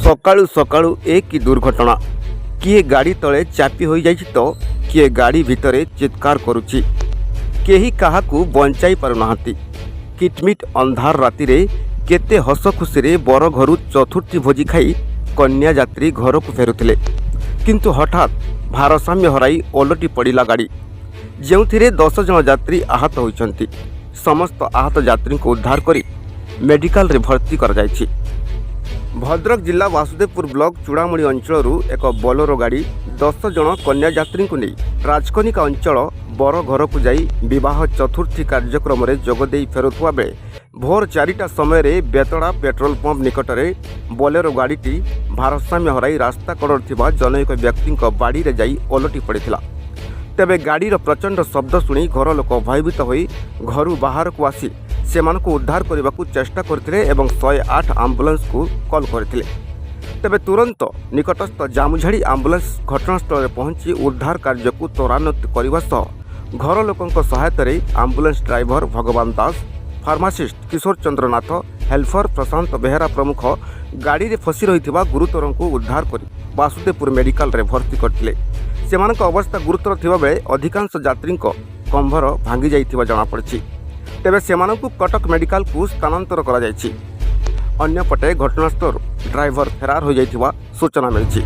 ସକାଳୁ ସକାଳୁ ଏ କି ଦୁର୍ଘଟଣା! କିଏ ଗାଡ଼ି ତଳେ ଚାପି ହୋଇଯାଇଛି ତ କିଏ ଗାଡ଼ି ଭିତରେ ଚିତ୍କାର କରୁଛି। କେହି କାହାକୁ ବଞ୍ଚାଇ ପାରୁନାହାନ୍ତି। କିଟମିଟ୍ ଅନ୍ଧାର ରାତିରେ କେତେ ହସ ଖୁସିରେ ବର ଘରୁ ଚତୁର୍ଥୀ ଭୋଜି ଖାଇ କନ୍ୟା ଯାତ୍ରୀ ଘରକୁ ଫେରୁଥିଲେ। କିନ୍ତୁ ହଠାତ୍ ଭାରସାମ୍ୟ ହରାଇ ଓଲଟି ପଡ଼ିଲା ଗାଡ଼ି, ଯେଉଁଥିରେ 10 ଜଣ ଯାତ୍ରୀ ଆହତ ହୋଇଛନ୍ତି। ସମସ୍ତ ଆହତ ଯାତ୍ରୀଙ୍କୁ ଉଦ୍ଧାର କରି ମେଡିକାଲରେ ଭର୍ତ୍ତି କରାଯାଇଛି। ଭଦ୍ରକ ଜିଲ୍ଲା ବାସୁଦେବପୁର ବ୍ଲକ ଚୂଡ଼ାମଣି ଅଞ୍ଚଳରୁ ଏକ ବୋଲେରୋ ଗାଡ଼ି 10 ଜଣ କନ୍ୟା ଯାତ୍ରୀଙ୍କୁ ନେଇ ରାଜକନିକା ଅଞ୍ଚଳ ବର ଘରକୁ ଯାଇ ବିବାହ ଚତୁର୍ଥୀ କାର୍ଯ୍ୟକ୍ରମରେ ଯୋଗଦେଇ ଫେରୁଥିବା ବେଳେ ଭୋର 4ଟା ସମୟରେ ବେତଡ଼ା ପେଟ୍ରୋଲ ପମ୍ପ ନିକଟରେ ବୋଲେରୋ ଗାଡ଼ିଟି ଭାରସାମ୍ୟ ହରାଇ ରାସ୍ତା କଡ଼ରେ ଥିବା ଜନୈକ ବ୍ୟକ୍ତିଙ୍କ ବାଡ଼ିରେ ଯାଇ ଓଲଟି ପଡ଼ିଥିଲା। ତେବେ ଗାଡ଼ିର ପ୍ରଚଣ୍ଡ ଶବ୍ଦ ଶୁଣି ଘର ଲୋକ ଭୟଭୀତ ହୋଇ ଘରୁ ବାହାରକୁ ଆସି ସେମାନଙ୍କୁ ଉଦ୍ଧାର କରିବାକୁ ଚେଷ୍ଟା କରିଥିଲେ ଏବଂ 108 ଆମ୍ବୁଲାନ୍ସକୁ କଲ୍ କରିଥିଲେ। ତେବେ ତୁରନ୍ତ ନିକଟସ୍ଥ ଜାମୁଝାଡ଼ି ଆମ୍ବୁଲାନ୍ସ ଘଟଣାସ୍ଥଳରେ ପହଞ୍ଚି ଉଦ୍ଧାର କାର୍ଯ୍ୟକୁ ତ୍ୱରାନ୍ୱିତ କରିବା ସହ ଘର ଲୋକଙ୍କ ସହାୟତାରେ ଆମ୍ବୁଲାନ୍ସ ଡ୍ରାଇଭର ଭଗବାନ ଦାସ, ଫାର୍ମାସିଷ୍ଟ କିଶୋର ଚନ୍ଦ୍ର ନାଥ, ହେଲ୍ପର ପ୍ରଶାନ୍ତ ବେହେରା ପ୍ରମୁଖ ଗାଡ଼ିରେ ଫସି ରହିଥିବା ଗୁରୁତରଙ୍କୁ ଉଦ୍ଧାର କରି ବାସୁଦେବପୁର ମେଡିକାଲରେ ଭର୍ତ୍ତି କରିଥିଲେ। ସେମାନଙ୍କ ଅବସ୍ଥା ଗୁରୁତର ଥିବାବେଳେ ଅଧିକାଂଶ ଯାତ୍ରୀଙ୍କ କମ୍ଭର ଭାଙ୍ଗି ଯାଇଥିବା ଜଣାପଡ଼ିଛି। ତେବେ ସେମାନଙ୍କୁ କଟକ ମେଡିକାଲକୁ ସ୍ଥାନାନ୍ତର କରାଯାଇଛି। ଅନ୍ୟପଟେ ଘଟଣାସ୍ଥଳରୁ ଡ୍ରାଇଭର ଫେରାର ହୋଇଯାଇଥିବା ସୂଚନା ମିଳିଛି।